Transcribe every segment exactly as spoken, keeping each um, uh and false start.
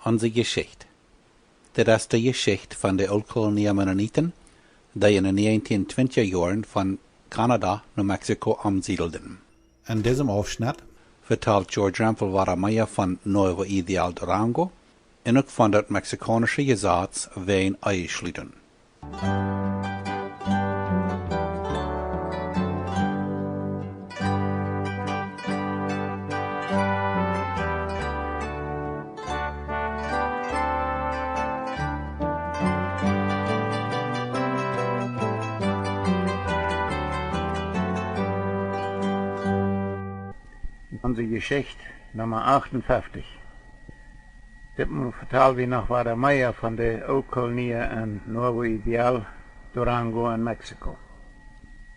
Onse Jeschicht. Dit es de Jeschicht von de Ooltkolonia Mennoniten, dee en de 1920 Joaren von Kanada no Mexiko omsiedelden. In diesem Aufschnitt vertalt George Rempel wada mea von Nuevo Ideal Durango un uk von daut mexikaunische Jesaz wäajen Eheschluten. Onse Jeschicht Numma achtunfeftich. Ditmol vetal wie noch wada mea von de Ooltkolonia en Nuevo Ideal, Durango en Mexiko.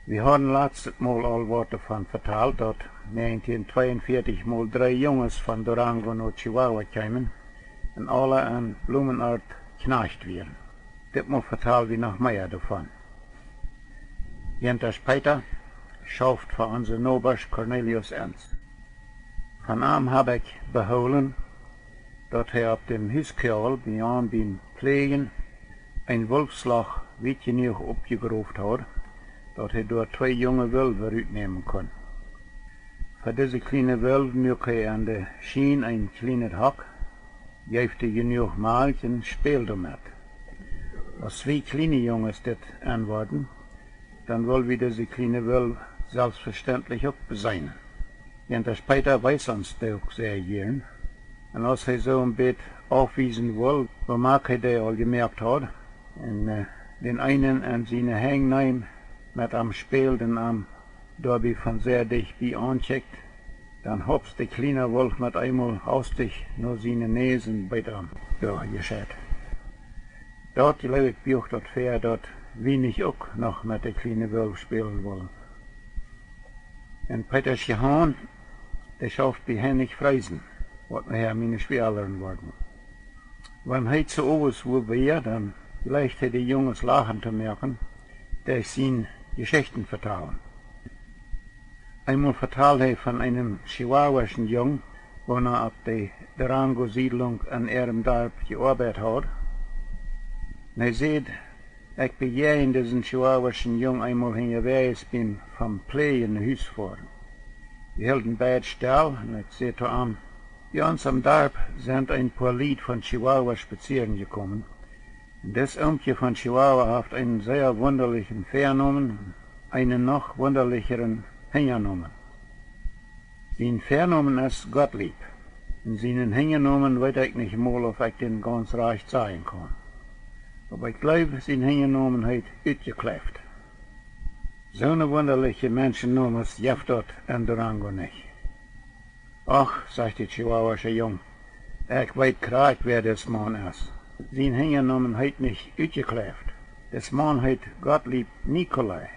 Wie hauden latstet Mol aul waut doavon vetalt, daut 1942 mol dree Junges von Durango no Chihuahua kjeemen un aula en Blumenort Kjnajcht wieren. Ditmol vetal wie noch mea doavon. Jenters Peeta schauft fa onse Nobasch Cornelius Enns. Von am hab ekj behoolen, daut hee opp däm Huskjoagel bie am biem Pläajen een Wolfsloch wiet jenuach oppjegroft haud, daut hee doa twee junge Wölf rutnämen kunn. Fa dise kjliene Wölf muak hee aun de Schien een kjlienet Hock, jeef dee jenuach Malkj un späld doamet. Aus twee kjliene Junges dit enworden, dan wull wie dise kjliene Wölf selfstvestentlich uk beseenen. Jenters Peeta wees ons dee uk sea jieren. Un aus hee soo een bät aufwiesen wull, woo mak hee dee aul jemoakt haud, un, äh, dän eenen aun siene Henj neem, met am späld un am doabie von sea dicht bie aunkjikjt, dan hopst de kjliene Wolf met eemol haustich no siene Näs un beet am doa jescheit. Daut jleew ekj buach daut väa, daut wie nich uk noch met de kjliene Wölf spälen wullen. Un Peetasch Jehaun, dee schauft bie Heinrich Friesen, waut nohäa miene Schwieaelren worden. Wan hee too Owes wua wia, dan jleicht hee de Junges lachen to moaken derch sien Jeschichten vetalen. Eemol vetald hee von eenem chihuahuaschen Jung, waut opp de Durango Siedlunk en äarem Darp jeoabeit haud. Un hee säd: Ekj bejäajend disen chihuahuaschen Jung eemol hinjawäajes biem vom Pläajen no Hus foaren. Wie hilden beid stell un ekj säd to am: Bie ons em Darp sent een poa Lied von Chihuahua spazieren jekomen. Un dis Oomkje von Chihuahua haft eenen sea wundalichen Väanomen, eenen noch wundalichren Hinjanomen. Sien Väanomen es Gottlieb. Un sienen Hinjanomen weet ekj nich mol, auf ekj dän gaunz rajcht sajen kaun. Oba ekj jleew, sien Hinjanomen heet Utjekjleift. Soone wundaliche Menschennomes jeft daut en Durango nich. Och, sajcht de chihuahuasche Jung, ekj weet krakjt, wäa dis Maun es. Sien Hinjanomen heet nich Utjekjleift. Dis Maun heet Gottlieb Nicolai.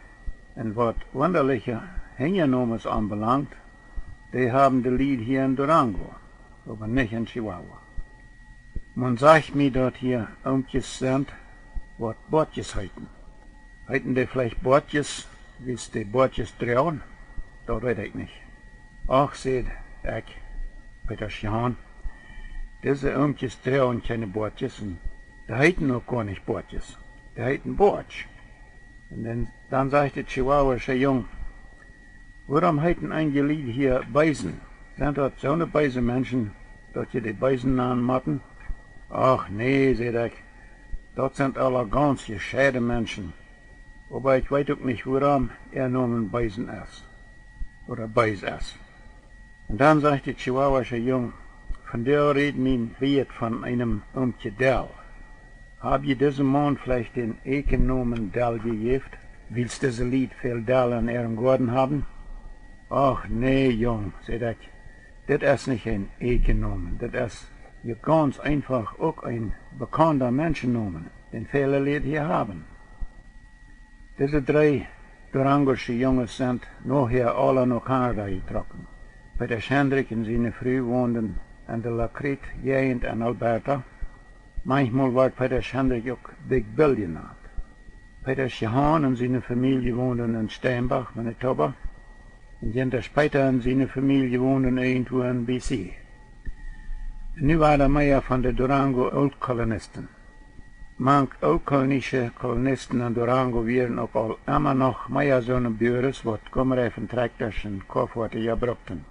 Un waut wundaliche Hinjanomes aunbelangt, dee haben de Lied hia en Durango, oba nich en Chihuahua. Maun sajcht mie, daut hia Oomkjes sent, waut Boatjes heeten. Heeten dee veleicht Boatjes, wiels dee Boatjes droagen? Daut weet ekj nich. Och, säd ekj, Peetasch Jehaun, dise Oomkjes droagen kjeene Boatjes un dee heeten uk goa nich Boatjes. Dee heeten Boatsch. Un dan, dan sajcht de chihuahuasche Jung: Wuarom heeten eenje Lied hia Beesen? Sent daut soone beese Menschen, daut jie dee Beesen nanen motten? Och nä, säd ekj, daut sent aula gaunz jescheide Menschen. Oba ekj weet uk nich, wuarom äa Nomen Beesen es, ooda Bees es. Un dan sajcht de chihuahuasche Jung: Vondoag räd mien Wieet von eenem Oomkje Dell. Hab jie disem Maun veleicht dän Eekjennomen Dell jejäft, wiels dise Lied väl Dell en äarem Goaden haben? Och nä, Jung, säd ekj, dit es nich een Eekjennomen, dit es je gaunz eenfach uk een bekaunda Menschennomen, dän väle Lied hia haben. Dise dree Durangosche Junges sent nohäa aula no Kanada jetrocken. Peetasch Hendrik un siene Fru wonden en de La Crete Jäajent en Alberta. Manchmol wort Peetasch Hendrik uk Big Bill jenant. Peetasch Jehaun un siene Famielje wonden en Steinbach, Manitoba. Un Jenters Peeta un siene Famielje wonden irjentwua en B C. Nu wada mea von de Durango Ooltkolonisten. Mank ooltkolonische Kolonisten en Durango wieren uk aul emma noch mea soone Buares, waut Gumreifen Trakjtasch un Koafoaten brukten.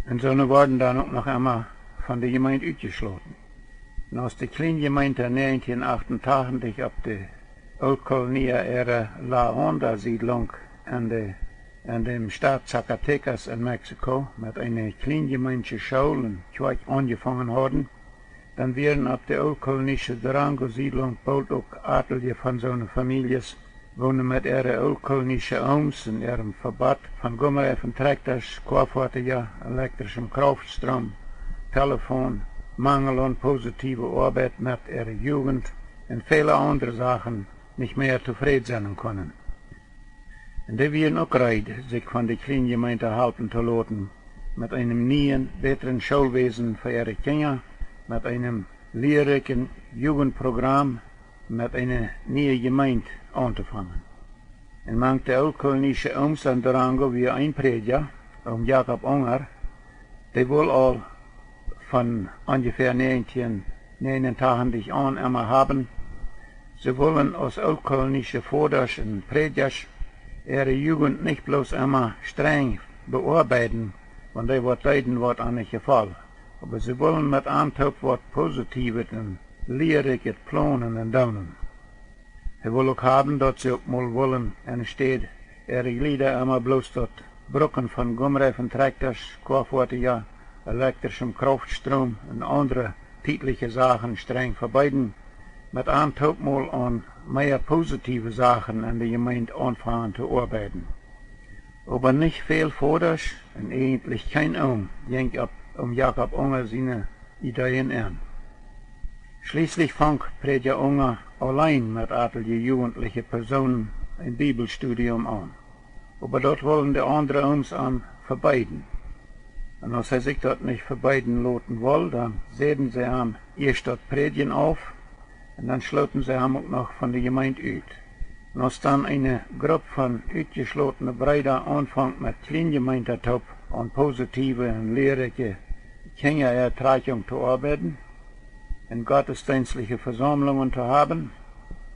Un soone worden dan uk noch emma von de Jemeent utjeschloten. Un aus de Kjleenjemeent näajentieen achtentachentich opp de Ooltkolonia äare La Honda Siedlunk en de, en däm Staat Zacatecas en Mexiko met eene Kjleenjemeentsche School un Kjoakj aunjefongen hauden, dan wieren opp de ooltkolonische Durango Siedlunk boolt uk atelje von soone Famieljes, woone met äare ooltkolonische Ooms un äarem Vebott von Gumreifen Trakjtasch, Koafoaten, elektrischem Krauftstrom, Telefon, Mangel aun positiewe Oabeit met äare Jugent un väle aundre Sachen nich mea tofräd sennen kunnen. Un dee wieren uk reed, sikj von de Kjleenjemeent halpen to loten, met eenem nieen, bätren Schoolwäsen fa äare Kjinja, met eenem lierrikjen Jugentprogram, met eene niee Jemeent auntofangen. Un mank de ooltkolonische Ooms en Durango wia een Prädja, Oom Jakob Unger, dee wull aul von onjefäa näajentieen näajenuntachentich aun emma haben, see wullen aus ooltkolonische Vodasch un Prädjasch äare Jugent nich bloos emma strenj beoabeiden, wan dee waut deeden, waut an nich jefoll, oba see wullen met an toop waut Positiewet un Lierrikjet plonen un doonen. Hee wull uk haben, daut see uk mol wullen, enne Städ äare Jlieda emma bloos daut Brucken von Gumreifen Trakjtasch, Koafoaten, elektrischem Krauftstrom un aundre tietliche Sachen strenj vebeeden, met an toop mol aun mea positiewe Sachen en de Jemeent aunfangen to oabeiden. Oba nich väl Vodasch un eejentlich kjeen Oom jinkj opp Oom Jakob Unger siene Ideeen en. Schlieslich funk Prädja Unger auleen met atelje jugentliche Persoonen een Bibelstudium aun. Oba daut wullen de aundre Ooms am vebeeden. Un aus hee sikj daut nich vebeeden loten wull, dan säden see am ieescht daut Prädjen auf, un dan schlooten see am uk noch von de Jemeent ut. Un aus dan eene Grupp von utjeschlotene Breeda aunfunk, met Kjleenjemeent toop aun positiewe un lierrikje Kjinjaertrakjunk to oabeiden un gottesdeenstliche Vesaumlungen to haben,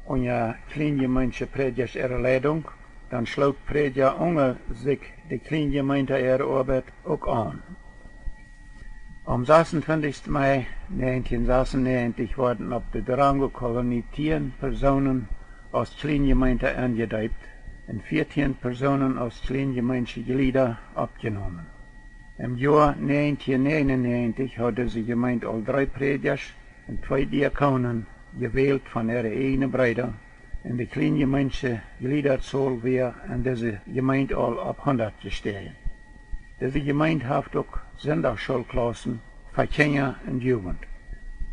unja Kjleenjemeentsche Prädjasch äare Leidunk, dan schloot Prädja Unger sikj de Kjleenjemeent äare Oabeit uk aun. Aum sasuntwintichsten Mai näajentieen sasunäajentich worden opp de Durango Kolonie tieen Persoonen aus Kjleenjemeent enjedeept un fiatieen Persoonen aus Kjleenjemeentsche Jlieda oppjenomen. Em Joa näajentieen näajenunnäajentich haud dise Jemeent aul dree Prädjasch un twee Diakonen jewält von äare ieejne Breeda, un de Kjleenjemeentsche Jliedazaul wia en dise Jemeent aul opp hundat jestäajen. Dise Jemeent haft uk Sindachschoolklaussen fa Kjinja un Jugent.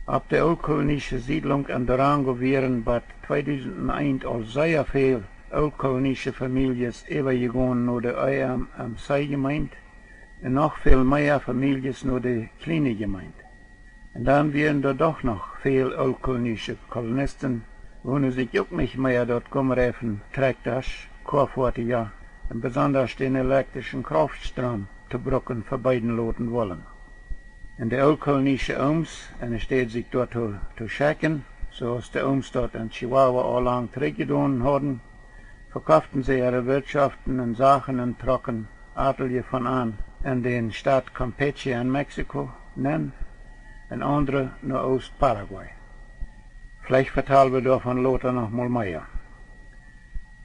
Opp de ooltkolonische Siedlunk en Durango wieren bat tweedusent eent aul sea väl ooltkolonische Famieljes äwajegonen no de E M M C Jemeent un noch väl mea Famieljes no de kjliene Jemeent. Un dan wieren doa doch noch väl ooltkolonische Kolonisten, woone sikj uk nich mea daut Gumreifen Trakjtasch, Koafoaten un besondasch dän elektrischen Krauftstrom to brucken vebeeden loten wullen. Un de ooltkolonische Ooms, enne Städ sikj doatoo to schekjen, soo aus de Ooms daut en Chihuahua aul lang trigjjedonen hauden, vekofften see äare Wirtschoften un Sachen un trocken atelje von an en dän Staat Campeche en Mexiko nenn un aundre no Oost-Paraguay. Veleicht vetal wie doavon lota noch mol mea.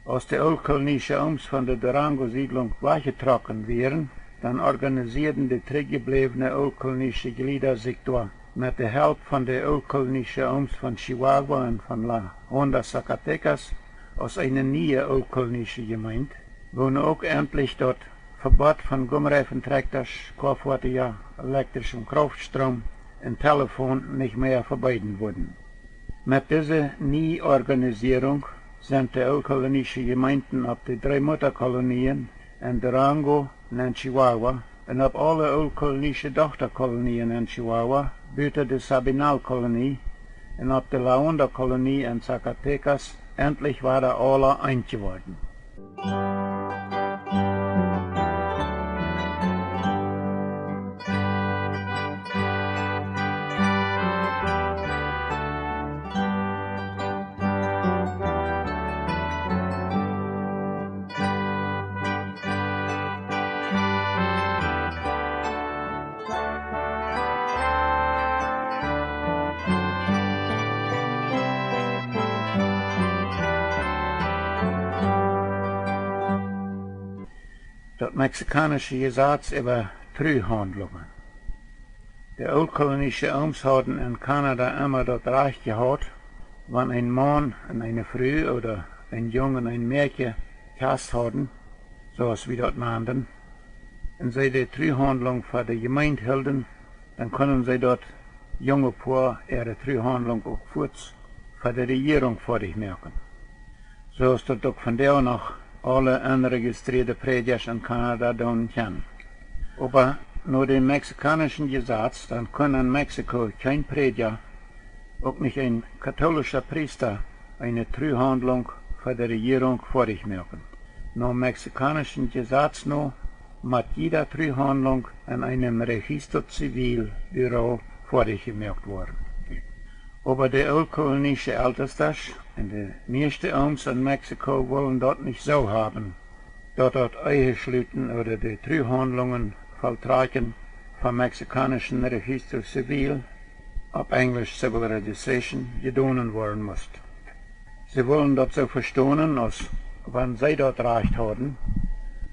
Aus de ooltkolonische Ooms von de Durango Siedlunk wajchjetrocken wieren, dan organisieeden de trigjjebläwne ooltkolonische Jlieda sikj doa met de Help von de ooltkolonische Ooms von Chihuahua un von La Honda Zacatecas aus eene niee ooltkolonische Jemeent, woone uk entlich daut Vebott von Gumreifen Trakjtasch, Koafoaten, elektrischem Krauftstrom un Telefon nich mea vebeeden wudden. Met dise Nieorganisierunk sent de ooltkolonische Jemeenten opp de dree Muttakolonieen en Durango un en Chihuahua un opp aule ooltkolonische Dochtakolonieen en Chihuahua, buta de Sabinal Kolonie, un opp de La Honda Kolonie en Zacatecas entlich wada aula eent jeworden. Daut mexikaunische Jesaz äwa Truhaundlungen. De ooltkolonische Ooms hauden en Kanada emma daut Rajcht jehaut, wan een Maun un eene Fru ooda een Jung un een Mäakje Kjast hauden, soo aus wie daut nanden, un see de Truhaundlung fa de Jemeent hilden, dan kunnen see daut junge Poa äare Truhaundlung uk fuaz fa de Rejierunk foadich moaken, soo aus daut uk vondoag noch aule enrejistrieede Prädjasch en Kanada doonen kjennen. Oba no däm mexikaunischen Jesaz, dan kunn en Mexiko kjeen Prädja, uk nich een katolischa Priesta, eene Truhaundlung fa de Rejierunk foadich moaken. Nom mexikaunischen Jesaz no mott jieda Truhaundlung en eenem Registro Civil Büro foadich jemoakt woaren. Oba de ooltkolonische Eltestasch un de mieeschte Ooms en Mexiko wullen daut nich soo haben, daut daut Eheschluten ooda de Truhaundlungen volltrakjen vom mexikaunischen Registro Civil, opp Enjlisch Civil Registration, jedonen woaren must. See wullen daut soo vestonen, aus wan see daut Rajcht hauden,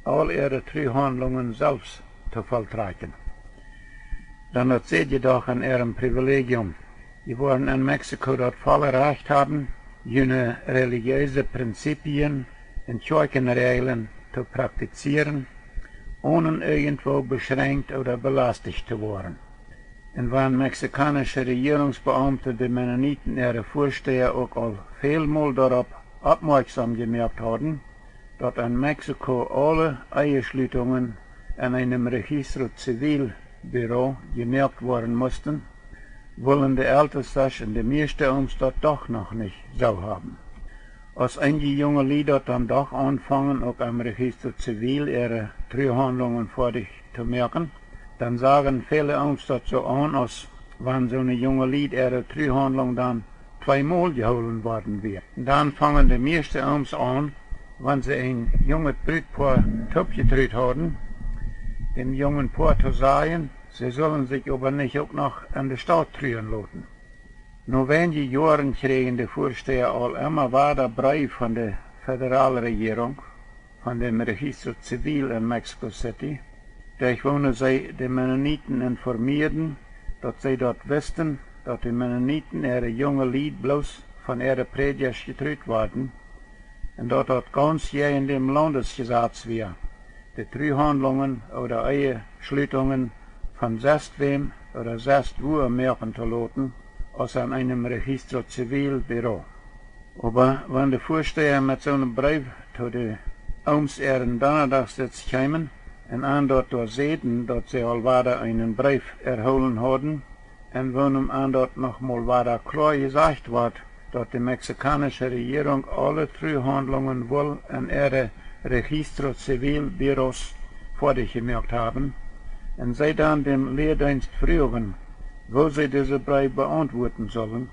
aul äare Truhaundlungen selfst to volltrakjen. Dan daut säd jie doch en äarem Privilegium. Jie woaren en Mexiko daut volle Rajcht haben, june relijeese Prinzipien un Kjoakjenräajlen to praktizieren, onen irjentwoo beschrenkjt ooda belasticht to woaren. Un wan mexikaunische Rejierungsbeaumte de Mennoniten äare Väastäa uk aul välmol doaropp oppmoakjsom jemoakt hauden, daut en Mexiko aule Eheschlutungen en eenem Registro Civil Büro jemoakt woaren musten, wullen de Eltestasch un de mieeschte Ooms daut doch noch nich soo haben. Aus eenje junge Lied daut dan doch aunfongen, uk em Registro Civil äare Truhaundlungen foadich to moaken, dan sagen väle Ooms daut soo aun, aus wan soone junge Lied äare Truhaundlung dan tweemol jehoolen worden wia. Dan fongen de mieeschte Ooms aun, wan see een junget Brutpoa toopjetrut hauden, däm jungen Poa to sajen, see sullen sikj oba nich uk noch en de Staut truen loten. No weinje Joaren kjrieejen de Väastäa aul emma wada Breew von de Federalrejierunk, von däm Registro Civil en Mexico City, derch woone see de Mennoniten informieeden, daut see daut wisten, daut de Mennoniten äare junge Lied bloos von äare Prädjasch jetrut worden, un daut daut gaunz jäajen däm Laundesjesaz wia, de Truhaundlungen ooda Eheschlutungen von sestwäm ooda sestwua moaken to loten, aus en eenem Registro Civil Büro. Oba wan de Väastäa met soonem Breew to de Ooms äaren Donnadachsitz kjeemen un an daut doa säden, daut see aul wada eenen Breew erhoolen hauden, un woonem an daut nochmol wada kloa jesajcht wort, daut de mexikaunische Rejierunk aule Truhaundlungen wull en äare Registro Civil Büros foadich jemoakt haben, un see dan däm Lieedeenst fruagen, woo see dise Breew beauntwuaden sullen,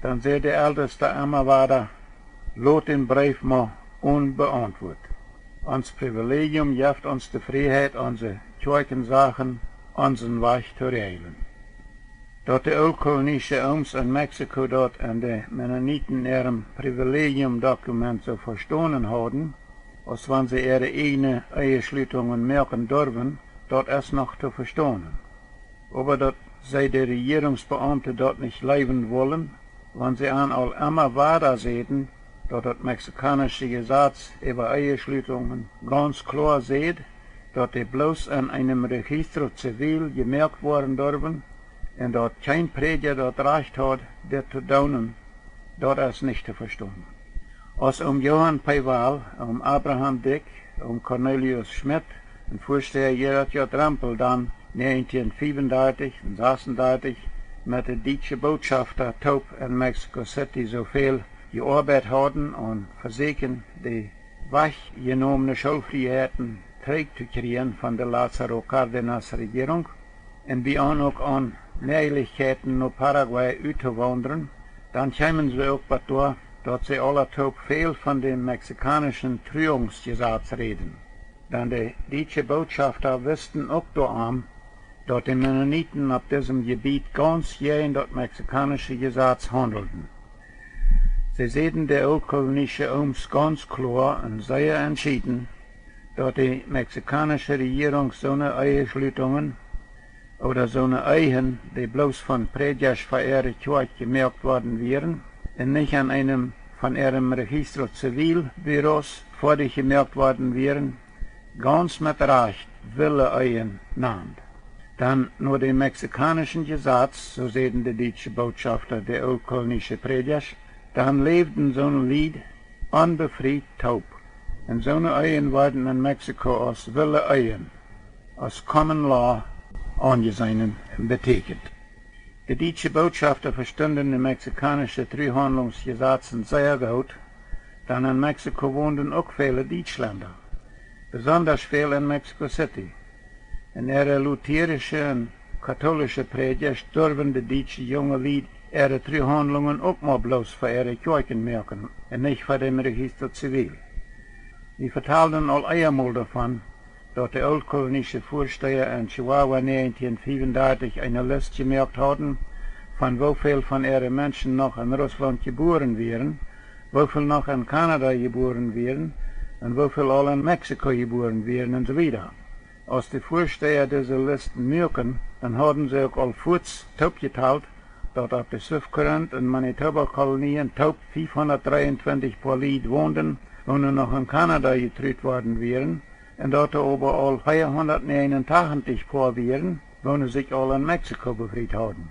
dan säd de Eltesta emma wada: Lot dän Breew mau onbeauntwuat. Ons Privilegium jeft ons de Frieheit, onse Kjoakjensachen onsen Wajch to räajlen. Daut de ooltkolonische Ooms en Mexiko daut en de Mennoniten äarem Privilegiumdokument soo vestonen hauden, aus wan see äare ieejne Eheschlutungen moaken durwen, daut es noch to vestonen. Oba daut see de Rejierungsbeaumte daut nich jleewen wullen, wan see an aul emma wada säden, daut daut mexikaunische Jesaz äwa Eheschlutungen gaunz kloa säd, daut dee bloos en eenem Registro Civil jemoakt woaren durwen, un daut kjeen Prädja daut Rajcht haud, dit to doonen, daut es nich to vestonen. Aus Oom Johann P. Wall, Oom Abraham Dyck, Oom Cornelius Schmidt un Väastäa Gerhard J. Rempel dan näajentieen fiewundartich un sasundartich met de dietsche Botschafta toop en Mexico City soo väl jeoabeit hauden aun vesäkjen, de wajchjenomne Schoolfrieheiten trigj to kjrieen von de Lázaro Cárdenas Rejierunk, un bie an uk aun Mäajlichkjeiten no Paraguay uttowaundren, dan kjeemen see uk bat doa, daut see aula toop väl von däm mexikaunischen Truungsjesaz räden. Dan de dietsche Botschafta wisten uk doarom, daut de Mennoniten opp disem Jebiet gaunz jäajen daut mexikaunische Jesaz haundelden. See säden de ooltkolonische Ooms gaunz kloa un sea entschieden, daut de mexikaunische Rejierunk soone Eheschlietungen ooda soone Ehen, dee bloos von Prädjasch fa äare Kjoakj jemoakt worden wieren un nich aun eenem von äare Registro Civil Büros foadich jemoakt worden wieren, gaunz met Rajcht wille Ehen nand. Dan no däm mexikaunischen Jesaz, soo säden de dietsche Botschafta de ooltkolonische Prädjasch, dan läwden soone Lied onbefriet toop. Un soone Ehen worden en Mexiko aus wille Ehen, aus common law aunjeseenen un betrakjt. De dietsche Botschafta vestunden de mexikaunische Truihaundlungsjesazen sea goot, dan en Mexiko wonden uk väle Dietschlenda, besondasch väl en Mexico City. Un äare lutherische un kautoolische Prädjasch durwen de dietsche junge Lied äare Truihaundlungen uk mau bloos fa äare Kjoakjen moaken un nich fa däm Registro Civil. Wie vetalden aul eemol doavon, daut de ooltkolonische Väasteha en Chihuahua näajentieen fiewundartich eene List jemoakt hauden, von woo väl von äare Menschen noch en Russlaunt jebuaren wieren, woo väl noch en Kanada jebuaren wieren un woo väl aul en Mexiko jebuaren wieren un soo wieda. Aus de Väasteha dise Listen muaken, dan hauden see uk aul fuaz toopjetalt, daut opp de Swift Current un Manitoba Kolonien toop fiefhundatdreeuntwintich Poa Lied wonden, woone noch en Kanada jetrut worden wieren, un daut doa oba aul veahundatnäajenuntachentich Poa wieren, woone sikj aul en Mexiko befriet hauden.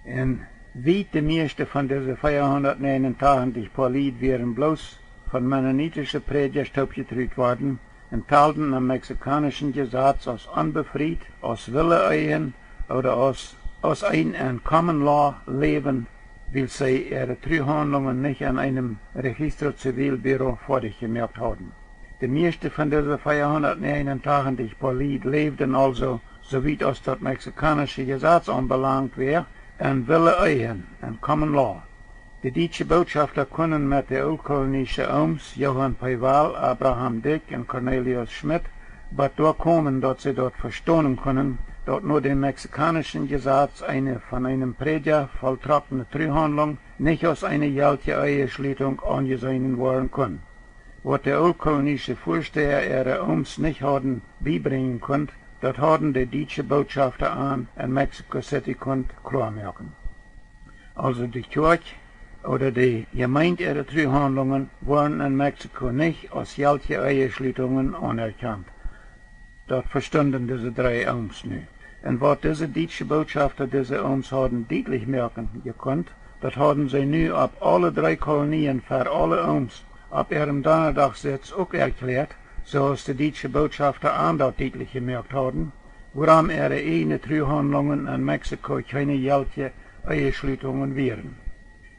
Un wiet de mieeschte von dise veahundatnäajenuntachentich Poa Lied wieren bloos von mennonitische Prädjasch toopjetrut worden un talden em mexikaunischen Jesaz aus onbefriet, aus wille Ehen ooda aus, aus een en common law Läwen, wiels see äare Truihaundlungen nich aun eenem Registro Civil Büro foadich jemoakt hauden. De mieeschte von dise veahundatnäajenuntachentich Poa Lied läwden aulsoo, soo wiet aus daut mexikaunische Jesaz aunbelangt wia, en wille Ehen, en common law. De dietsche Botschafta kunnen met de ooltkolonische Ooms Johann P. Wall, Abraham Dyck un Cornelius Schmidt bat doa komen, daut see daut vestonen kunnen, daut no däm mexikaunischen Jesaz eene von eenem Prädja volltrockne Truihaundlung nich aus eene jeltje Eheschlietunk aunjeseenen woaren kunn. Waut de ooltkolonische Väasteha äare Ooms nich hauden biebrinjen kunt, daut hauden de dietsche Botschafta an en Mexico City kunt kloa moaken. Aulsoo de Kjoakj ooda de Jemeent äare Truihaundlungen woaren en Mexiko nich aus jeltje Eheschlietungen aunerkjant. Daut vestunden dise dree Ooms nu. Un waut dise dietsche Botschafta dise Ooms hauden dietlich moaken jekunt, daut hauden see nu opp aule dree Kolonien fa aule Ooms opp äarem Donnadachsitz uk erkjläat, soo aus de dietsche Botschafta an daut dietlich jemoakt hauden, wuarom äare ieejne Truihaundlungen en Mexiko kjeene jeltje Eheschlietungen wieren.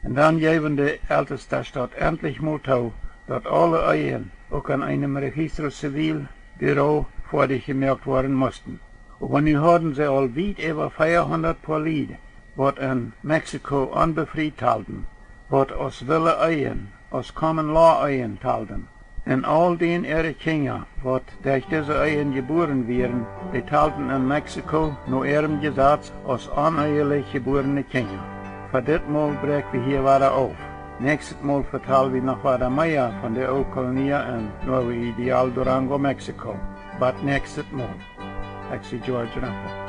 Un dan jeewen de Eltestasch daut entlich mol too, daut aule Ehen uk aun eenem Registro Civil Büro foadich jemoakt woaren musten. Oba nu hauden see aul wiet äwa veahundat Poa Lied, waut en Mexiko onbefriet talden, waut aus wille Ehen, aus common law Ehen talden. Un aul dän äare Kjinja, waut derch dise Ehen jebuaren wieren, dee talden en Mexiko no äarem Jesaz aus onehelich jebuarne Kjinja. Fa dit Mol bräakj wie hia wada auf. Näakjstet Mol vetal wie noch wada mea von de Ooltkolonia en Nuevo Ideal, Durango, Mexiko. Bat näakjstet Mol. Ekj sie George Rempel.